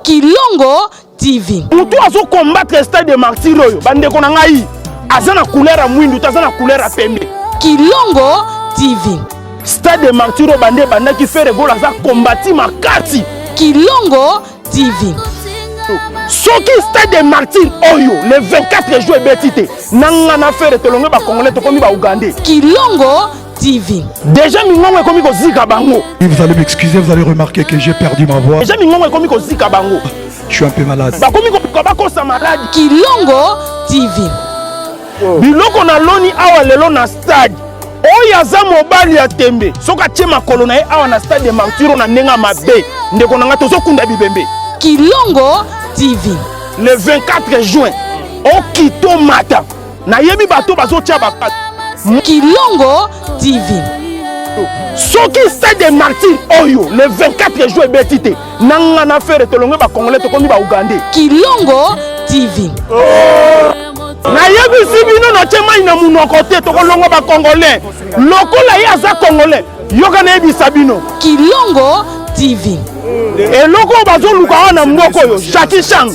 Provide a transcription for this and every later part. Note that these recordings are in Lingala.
Kilongo TV. Mutu azo combattre stade de martyr oyo bandeko na ngai aza na couleur ya mwindu te, aza na couleur ya pembe. Kilongo TV. Stade de martyr oyo bande ebandaki Ferre Gola aza combati makasi. Kilongo TV. Soki stade de martyr oyo le 24 juin ebeti te, na nga na Ferre tolonge ba congolais tokomi ba ougandais. Kilongo TV. Déjà mingongo ekomi kozika bango. Vous allez m'excuser, vous allez remarquer que j'ai perdu ma voix. Déjà mingongo ekomi kozika bango. Je suis un peu malade. Bakomi koluka bakosa malade. Kilongo TV. Biloko na loni awa lelo na stade. Oyo aza mobali ya tembe soki atie makolo na ye awa na stade de martyro na ndenge ya mabe ndeko na ngai tozokunda bibembe. Kilongo TV. Le 24 juin okito mata nayebi bato bazotia bapato. Kilongo TV. Soki stade de martyr oyo le 24 juin ebeti te, na nga na Ferre tolongwe ba congolais tokomi ba ougandais. Kilongo TV. Oh! Nayebisi bino natie mai na munoko te, tokolongwa ba congolais lokola ye aza congolais. Yoka nayebisa bino. Kilongo TV. Eloko oyo bazoluka wana na mboka oyo Jackie Chan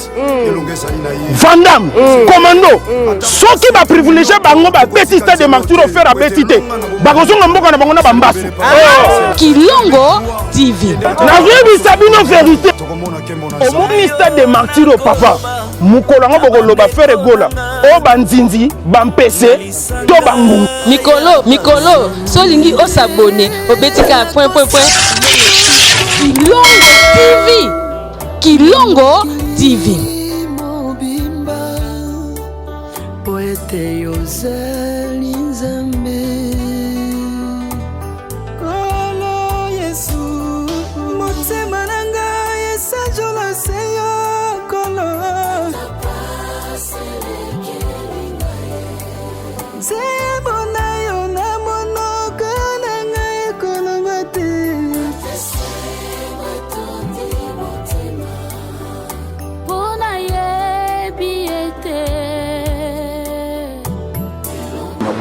Van Damme Commando soki ba privilégié bango babeti stade de martyr ofer abeti te bakozonga mboka na bango na bambasu. Kilongo TV. Nazoyebisa bino verité, omoni stade de martyr oyo papa mokolo yango bokoloba Ferre Gola oyo banzinzi bampese to bangungu. Mikolo mikolo solingi osabone obeti kaka point point point. Kilongo TV. Kilongo TV. Mobimba po ete yozali Nzambe. Nkolo Yesu, motema na ngai esanjola se yo, Nkolo. Nzembo na yo na monoko na ngai ekoloba te. Mpo nayebi ete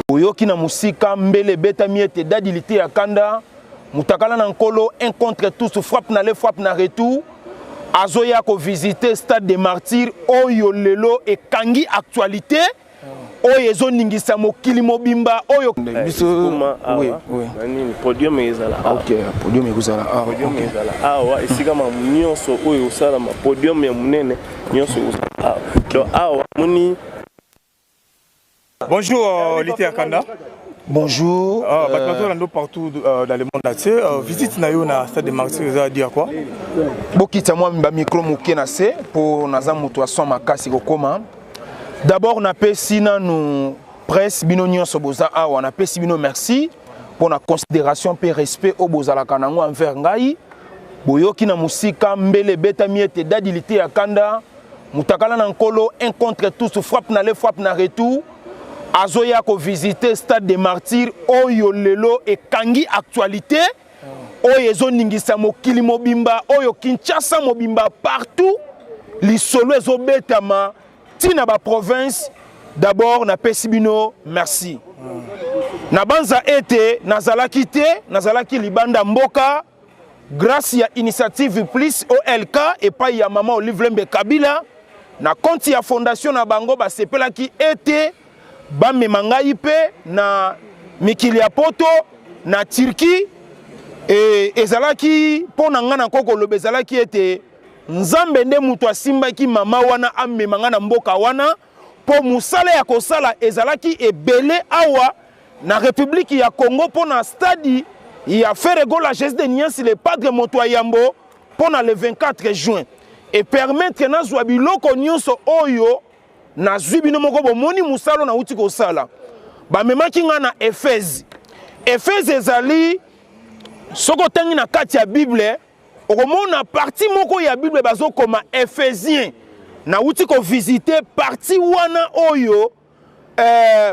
Boyoki na mosika mbele ebetami ete Dady Liteya Kanda mutakala na nkolo un contre tous frappe na le frappe na retour azoya ko visiter stade des martyrs oyo lelo ekangi actualité oyo ezoningisa mokili mobimba oyo biso oui, oui. Nini podium ezala awa. Ok, podium ekozala awa. Podium ezala awa esika makambo nyonso oyo osalama podium ya monene nyonso ekozala awa. Donc awa moni. Bonjour Liteya Kanda. Bonjour. Bato bazolanda partout dans le monde entier. Visite na yo na stade de martyrs eza dire quoi? Bokita mwa ba micro moke na se po naza moto ya son makasi kokoma. D'abord napesi nanu presse bino nyonso boza awa, napesi bino merci pour na considération pe respect oyo bozalaka nango envers ngai. Boyoki na mosika mbele ebetami ete Dady Liteya Kanda mutakala na nkolo un contre tous frappe na le frappe na retour azoya ko visiter stade de martyrs oyo lelo ekangi actualité oyo ezoningisa mokili mobimba oyo Kinshasa mobimba partout lisolo ezobetama tina ba province. D'abord napesi bino merci. Nabanza ete nazalaki te, nazalaki libanda mboka grâce ya initiative plus OLK epai ya mama Olive Lembe Kabila na compte ya fondation na bango basepelaki ete bamema ngai mpe na mikili ya poto na Turquie. E, ezalaki mpo na ngai nakoki koloba ezalaki ete Nzambe nde moto asimbaki mama wana amema ngai na mboka wana mpo mosala ya kosala ezalaki ebele awa na République ya Congo mpo na stade ya Ferre Gola Jésus de Niansi le Padre moto ya yambo mpo na le 24 juin e permettre nazwa biloko nyonso oyo nazwi. Bino moko bomoni mosala nauti kosala. Bamemaki ngai na Ephèse. Ephèse ezali soki otangi na kati ya Bible okomona partie moko ya Bible bazokoma Ephésien. Nauti kovisite partie wana oyo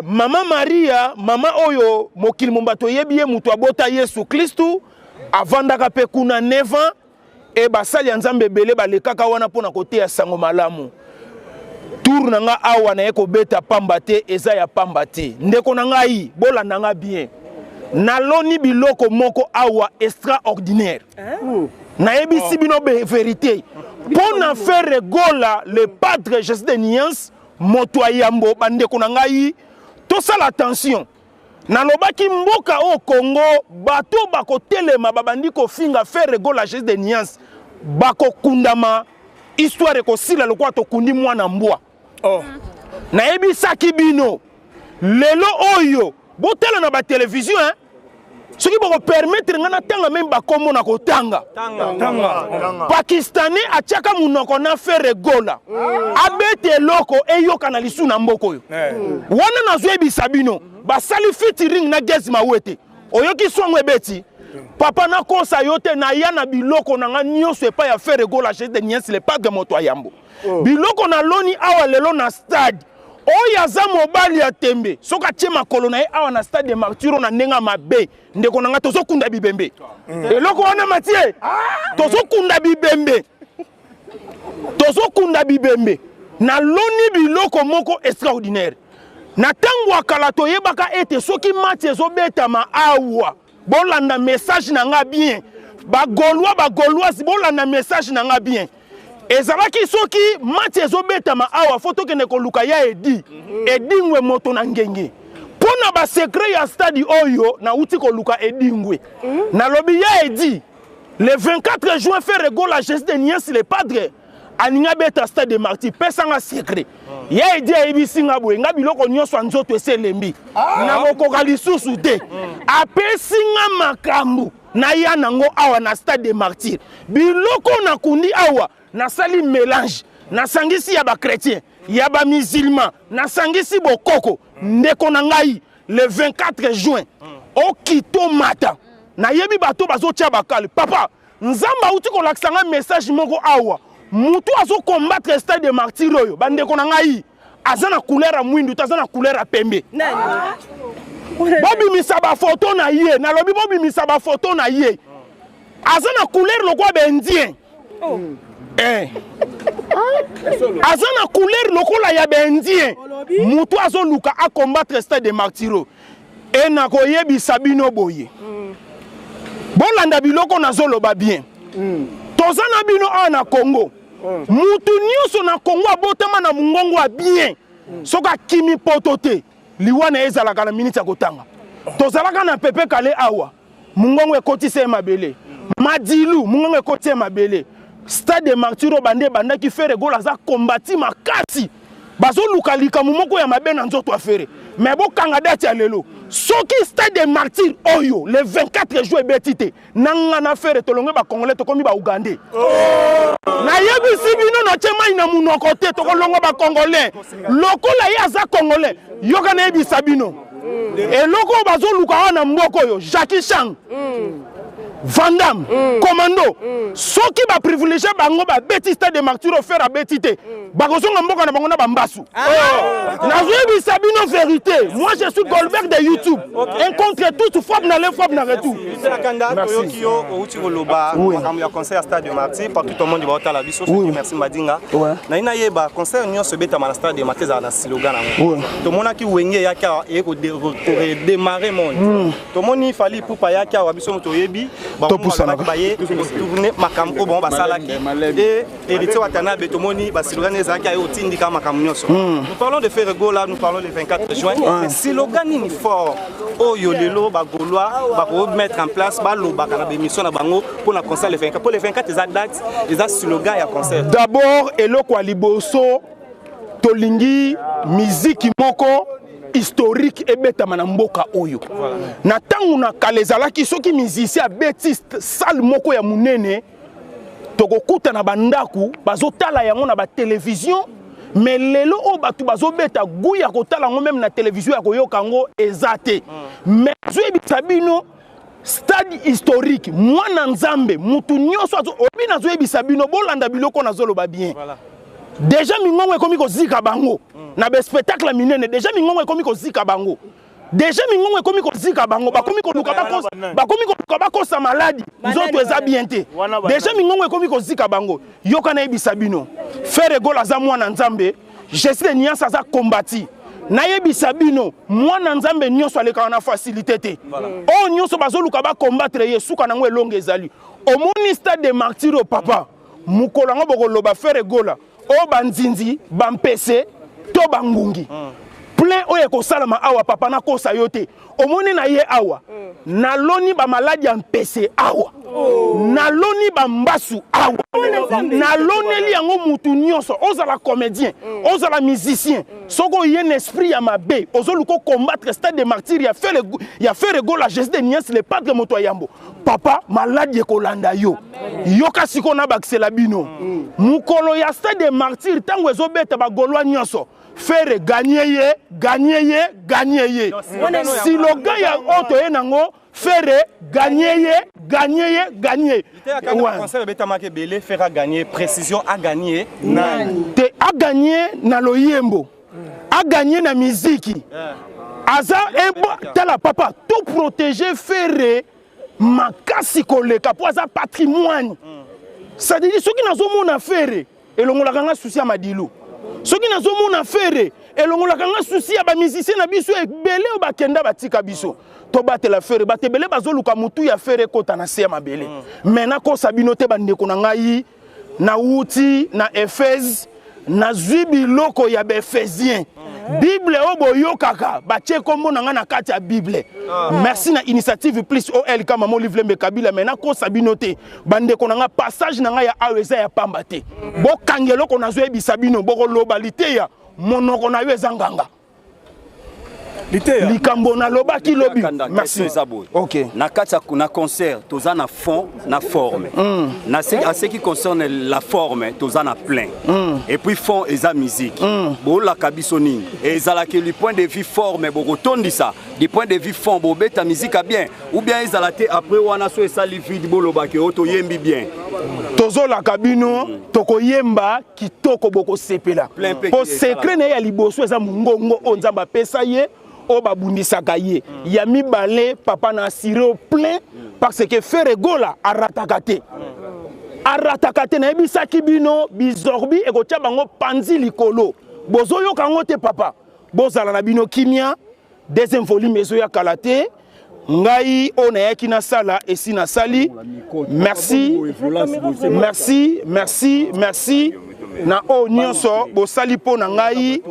mama Maria, mama oyo mokili momba toyebi ye moto abota Yesu Kristu, avandaka mpe kuna 9 ans e basali ya Nzambe ebele balekaka wana mpona koteya sango malamu. Tour na nga awa naye kobeta pamba te, eza ya pamba te. Ndeko na ngai, bolanda nga bien. Naloni biloko moko awa extraordinaire. Nayebisi bino be vérité. Mpo na Ferre Gola le padre Jesus de Nuance moto ya yambo, bandeko na ngai tosala attention. Nalobaki mboka oyo Congo bato bakotelema babandi kofinga Ferre Gola Jesus de Nuance bakokundama, histoire ekosila lokola tokundi mwana mbwa. Oh. Nayebisaki bino lelo oyo botala na ba television hein? Soki boko permettre nga natanga meme bakombo na kotanga. Pakistanais atiaka munoko na Ferre Gola. Abete eloko eyoka na lisu na mboka oyo. Wana nazoyebisa bino basali featuring na Gaz Mawete. Oyoki songo ebeti. Papa nakosa yo te, naya na biloko na nga nyonso epai ya Ferre Gola chez de Niens le padre moto ya yambo. Biloko na loni awa lelo na stade. Oyo aza mobali ya tembe soki atie makolo na ye awa na stade de Martyrs na ndenge ya mabe, ndeko na nga tozokunda bibembe. Eloko wana Mathieu, tozokunda bibembe, tozokunda bibembe. Naloni biloko moko extraordinaire. Na ntango ya kala toyebaka ete soki match ezobetama awa, bolanda message na nga bien, ba Gaulois, ba Gauloises, bolanda message na nga bien. Ezalaki soki match ezobetama awa, fo tokende koluka ya Edi. Edingwe moto na ngenge. Mpo na ba secret ya stade oyo, nauti koluka Edingwe. Nalobi ya Edi, le 24 juin, Ferre Gola, Jésus de Niens, le padre, alingi abeta stade de Martyrs, pesa nga secret. Ya Edi ayebisi nga boye, nga biloko nyonso ya nzoto esi elembi. Nakokoka lisusu te. Apesi nga makambo naya nango awa na stade de Martyrs. Biloko nakundi awa, nasali mélange, nasangisi ya ba chrétien, ya ba musulman, nasangisi bokoko. Ndeko na ngai, le 24 juin, okito mata. Nayebi bato bazotia bakale. Papa, Nzambe auti kolakisa nga message moko awa. Mutu azo combattre stade de Martyrs oyo, bandeko na ngai, aza na couleur ya mwindu, aza na couleur ya pembe. Bobimisa ba photo na ye, nalobi bobimisa ba photo na ye. Aza na couleur lokola ba indien. Eh. Aza na couleur lokola ya ba indien. Mutu azoluka a combattre stade de Martyrs. E nakoyebisa bino boye. Bolanda biloko nazoloba bien. Toza na bino awa na Congo. Mutu nyonso na Congo abotama na mungongo ya bien. Soki akimi poto te, liwa na ye ezalaka na minute ya kotanga. Tozalaka na Pepe Kale awa, mungongo ekotisa ye mabele. Madilu, mungongo ekotisa ye mabele. Stade de Martyrs oyo bande ebandaki, Ferre Gola aza kombati makasi. Bazoluka likambo moko ya mabe na nzoto ya Ferre. Mais bokanga date ya lelo. Soki stade de Martyrs oyo le 24 juin ebeti te, na nga na Ferre tolongwe ba Congolais tokomi ba Ougandais. Nayebisi bino natie mai na munoko te, tokolongwa ba Congolais. Lokola ye aza Congolais, yoka nayebisa bino. Eloko oyo bazoluka wana na mboka oyo, Jackie Chan, Van Damme, Commando, soki ba privilégié bango ba beti stade de Martyrs oyo Ferre abeti te, bakozonga mboka na bango na bambasu. Nazoyebisa bino vérité, moi je suis Goldberg de YouTube, un contre tout, frappe na le frappe na retour. Kanda, toyoki yo outi koloba makambo ya concert ya stade de Martyrs partout au monde baotala biso. Soki merci Madinga. Nayi nayeba concert nyonso ebetama na stade de Martyrs ezala na slogan nango. Tomonaki Wenge yaki awa eye ko redémarrer monde. Tomoni Fally Ipupa yaki awa, biso moto oyebi, bango balobaki baye kotourner makambo oyo bango basalaki. Et Héritier Watanabe, tomoni ba slogan ezalaki aye otindika makambo nyonso. Nous parlons de Ferre Gola, nous parlons le 24 juin. Mais slogan nini fort oyo lelo ba Gaulois bako mettre en place, balobaka na bémission na bango pour na concert le 24. Pour le 24 eza date, eza slogan ya concert. D'abord eloko ya liboso tolingi miziki moko historique ebetama na mboka oyo. Na tango na kala ezalaki soki musicien abeti salle moko ya munene, tokokuta na bandaku bazotala yango na ba télévision, mais lelo oyo bato bazobeta goût ya kotala yango même na télévision ya koyoka yango eza te. Mais nazoyebisa bino stade historique, mwana Nzambe mutu nyonso azo, oyebi nazoyebisa bino bolanda biloko nazoloba bien. Déjà mingongo ekomi kozika bango na ba spectacle minene, déjà mingongo ekomi kozika bango. Déjà mingongo ekomi kozika bango, bakomi koluka bakosa, bakomi koluka bakosa maladi, nzoto eza bien te. Déjà mingongo ekomi kozika bango. Yoka nayebisa bino, Ferre Gola aza mwana Nzambe, Jésus de Nuance aza kombati. Nayebisa bino, mwana Nzambe nyonso alekaka na facilité te. Oyo nyonso bazoluka ba combattre ye, suka nango elonga ezali. Omoni stade de Martyrs oyo, papa. Mokolo yango bokoloba Ferre Gola oyo banzinzi, bampese to bangungi. Plein oyo ekosalama awa papa, nakosa yo te. Omoni na ye awa, naloni bamaladi ya mpese awa, naloni bambasu awa, naloneli yango mutu nyonso. Ozala comédien, ozala musicien, soki oye na esprit ya mabe, ozoluka combattre stade de martyr ya Ferre Gola, Jésus de Niens, le padre, moto ya yambo, papa, maladi ekolanda yo. Yoka sikoyo, nabakisela bino, mokolo ya stade de martyr, ntango ezobeta, bagaulois nyonso, Ferre gagné ye, gagné ye, gagné ye. Slogan ya oyo toye nango, Ferre gagné ye, gagné ye, gagné. Ouais. Concert ebetamaki ebele, Ferre a gagné. Précision, a gagné nani? Te, a gagné na loyembo, a gagné na miziki, aza ebo. Tala papa, to protéger Ferre makasi koleka mpo aza patrimoine. C'est-à-dire, soki nazomona Ferre, elongolaka nga souci ya madilu. Soki nazomona Ferre, elongolaka nga souci ya bamusicien na biso ebele oyo bakenda, batika biso. Tobatela Ferre. Bato ebele bazoluka motu ya Ferre ekota na se ya mabele. Me nakosa bino te, bandeko na ngai, nawuti na Efese, nazwi biloko ya baephésien, Bible oyo boyokaka, batie nkombo na ngai na kati ya Bible. Merci na Initiative Plus olk Mama Olive Lembe Kabila. Me nakosa bino te, bandeko na ngai, passage na ngai ya awa eza ya pamba te. Bokanga eloko nazoyebisa bino, bokoloba liteya monoko na yo eza nganga. Likambo nalobaki lobi. Merci. Eza boye. Ok. Na kati ya na concert, toza na fond na forme. Na ce, à ce qui concerne la forme, toza na plein. Et puis fond eza musique. Bolaka biso nini ezalaki du point de vue forme? Bokotondisa du point de vue fond, bobeta musique ya bien, ou bien ezala te après wana so esali vide, bolobaki oyo toyembi bien? Tozolaka bino, tokoyemba kitoko, bokosepela. Po secret na ye ya liboso eza mongongo oyo Nzambe apesa ye, oyo babundisaka ye. Ya mibale, papa, na assuré plein, parce que Ferre Gola arataka te, arataka te. Nayebisaki bino, bizorbi ekotia bango panzi likolo. Bozoyoka yango te, papa. Bozala na bino kimia. Deuxième volume ezoya kala te. Ngai oyo nayaki nasala, esi nasali. Merci, merci, merci, merci na oyo nyonso bosali mpo na ngai.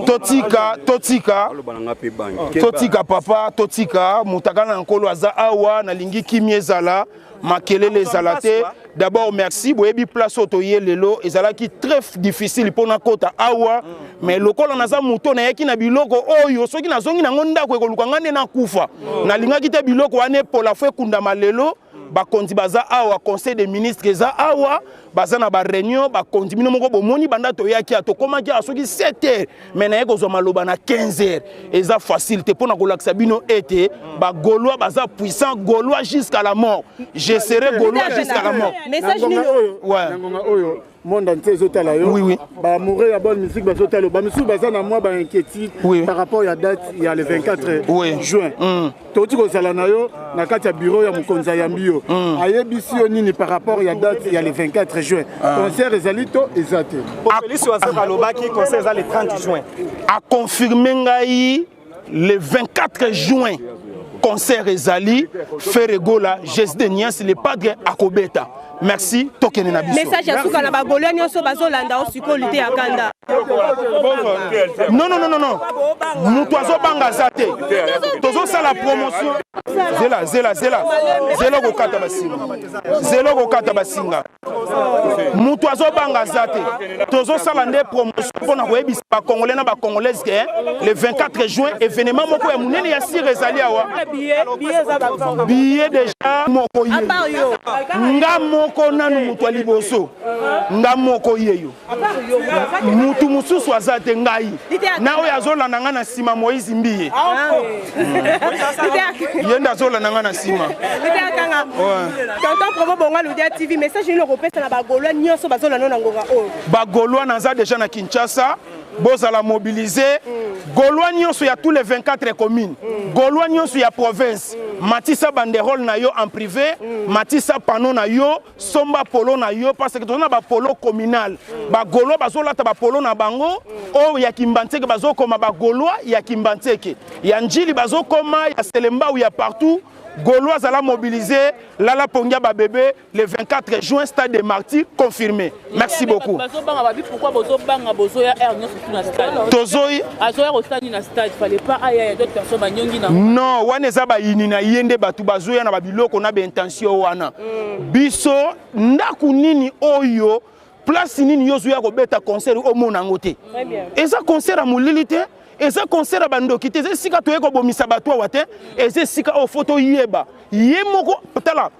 Totika, totika, totika, papa, totika. Moto na Nkolo aza awa. Nalingi kimia ezala, makelele ezala te. D'abord merci. Boyebi place oyo toye lelo, ezalaki très difficile mpo nakota awa, mais lokola naza moto nayaki na biloko oyo, soki nazongi nango ndako, ekoluka ngai nde nakufa. Nalingaki te biloko wana epola, fo ekundama lelo. Bakonzi baza awa, conseil des ministres eza awa, baza na baréunion. Bakonzi, bino moko bomoni, banda toyaki awa, tokomaki awa soki 7 heures, mais naye kozwa maloba na 15 heures. Eza facile te. Mpo na kolakisa bino ete bagaulois baza puissant, gaulois jusqu'à la mort, je serai gaulois jusqu'à la mort. Message nini? Ouais. Na ngonga oyo, monde entier ezotala yo. Oui. Baamoureux ya bonne musique bazotala yo. Bamisusu baza na mwa bainquiétude par rapport ya date ya le 24 juin. Touti kozala na yo na kati ya bureau ya mokonzi, ayambi yo, ayebisi yo nini par rapport ya date ya le 24 juin? Concert ezali to eza te? Félix Wazekwa alobaki concert eza le 30 juin. Aconfirme ngai, le 24 juin concert ezali. Ferre Gola, Jésus de Niens, le padre, akobeta. Merci, tokende na biso. Message ya suka na bagaulois nyonso bazolanda o sikoyo, lite ya kanda. Non, non, non, non, moto azobanga aza te. Tozosala promotion. Zela, zela, zela, zela, kokata basinga, zela, kokata basinga. Moto azobanga aza te. Tozosala nde promotion mpona koyebisa bacongolais na bacongolaise ke le 24 juin, événement moko ya monene ya sire ezali awa. Billet déjà moko ye, nga moko nanu moto ya liboso, nga moko yeyo, mutu mosusu aza te. Ngai na oyo azolanda nga na nsima, Moïse Mbiye, ye nde azolanda nga na nsima. Tonton Promo Bonga Ludia TV, message nini okopesa na bagaulois nyonso bazolanda na ngonga oyo? Bagaulois, naza déjà na Kinshasa, bozala mobilisé. Gaulois nyonso ya tous les 24 communes, gaulois nyonso ya province, matisa banderole na yo en privé, matisa panneau na yo, somba polo na yo, parce que toza na bapolo communal. Bagaulois bazolata bapolo na bango. Oyo ya Kimbanseke bazokoma bagaulois ya Kimbanseke, ya Njili bazokoma, ya Selembao, ya partout. Gaulois azala mobilisé, lala pongia ba bébé le 24 juin stade des Martyrs confirmé. Merci beaucoup. Bazobanga babi pourquoi bozobanga bozoya air nyonso tu na stade. Tozoyi azoya kosani na stade fallait pas aya ya d'autres personnes banyongi na. Non, wana eza bayini na ye nde bato bazoya na babiloko na baintention wana. Biso ndako nini oyo place nini yo ozoya kobeta concert omona yango te. Eza concert ya molili te. Eza concert ya bandoki te, eza esika toye kobomisa bato awa te, eza esika oyo fo toyeba ye moko. Tala,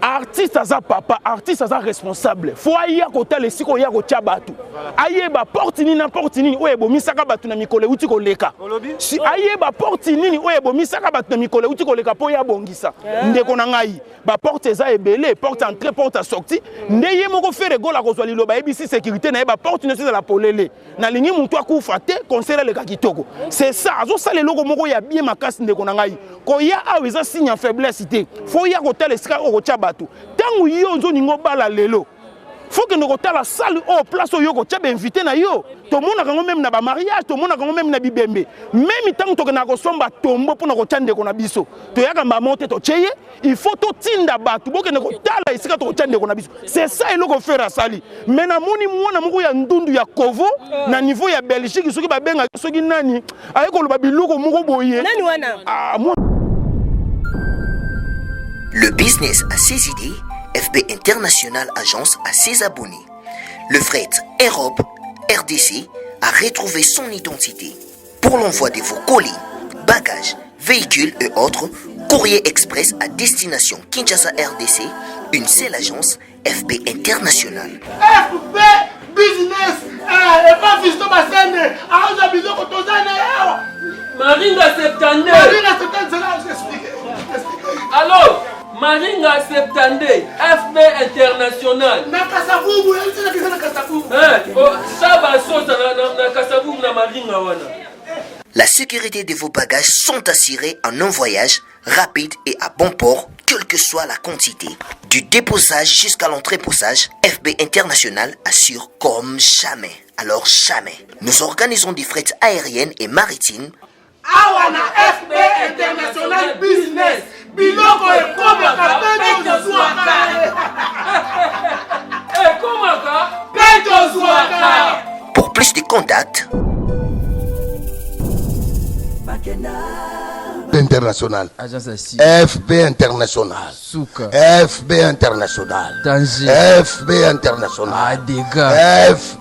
artiste aza papa, artiste aza responsable, fo aya kotala esika oya kotya bato, ayeba porte nini na porte nini oyo ebomisaka bato na mikolo euti koleka, si ayeba porte nini oyo ebomisaka bato na mikolo euti koleka mpo ye abongisa. Ndeko na ngai, baporte eza ebele, porte entrée, porte sortie, nde ye moko Ferre Gola akozwa liloba, ayebisi sécurité na ye baporte nyonso ezala polele. Nalingi motu akufa te, concert eleka kitoko. C'est ça, azosala eloko moko ya bien makasi. Ndeko na ngai, koya awa eza signe ya faiblesse te, fo ya kotala esika oyo kotya bato. Ntango yo ozoninga obala lelo, fo kende kotala salle oyo, place oyo kotya bainvité na yo. Tomonaka yango même na bamariage, tomonaka yango même na bibembe, même ntango tokendaka kosomba tombo mpona kotya ndeko na biso, toyaka mbamo te, totye ye. Il faut totinda bato bokende kotala esika tokotya ndeko na biso. C'est ça eloko Ferre asali. Mais namoni mwana moko ya ndundu ya kovo na niveau ya Belgique, soki babengaki soki nani, aye koloba biloko moko boye. Nani wana? Ah, moi... Le business a ses idées, FB International Agence a ses abonnés. Le fret Europe RDC a retrouvé son identité. Pour l'envoi de vos colis, bagages, véhicules et autres, courrier express à destination Kinshasa RDC, une seule agence, FB International. FB Business, epa Fiston Basende aoza biloko toza na awa. Maringa 72. Maringa 72, c'est expliqué. Allô, Maringa 72, FB International. Na Kasavubu, na Kasavubu. Eh, oh, Saba Sosa na Kasavubu na Maringa wana. La sécurité de vos bagages sont assurées en un voyage rapide et à bon port, quelle que soit la quantité. Du déposage jusqu'à l'entreposage, FB International assure comme jamais. Alors jamais. Nous organisons des frais aériennes et maritimes. Awa na FB International Business, biloko ekomaka mpe tozwaka. Ekomaka mpe tozwaka. Pour plus de contacts, International. FB International. Souka. FB International. Danger. FB International. Ah, dégâts. F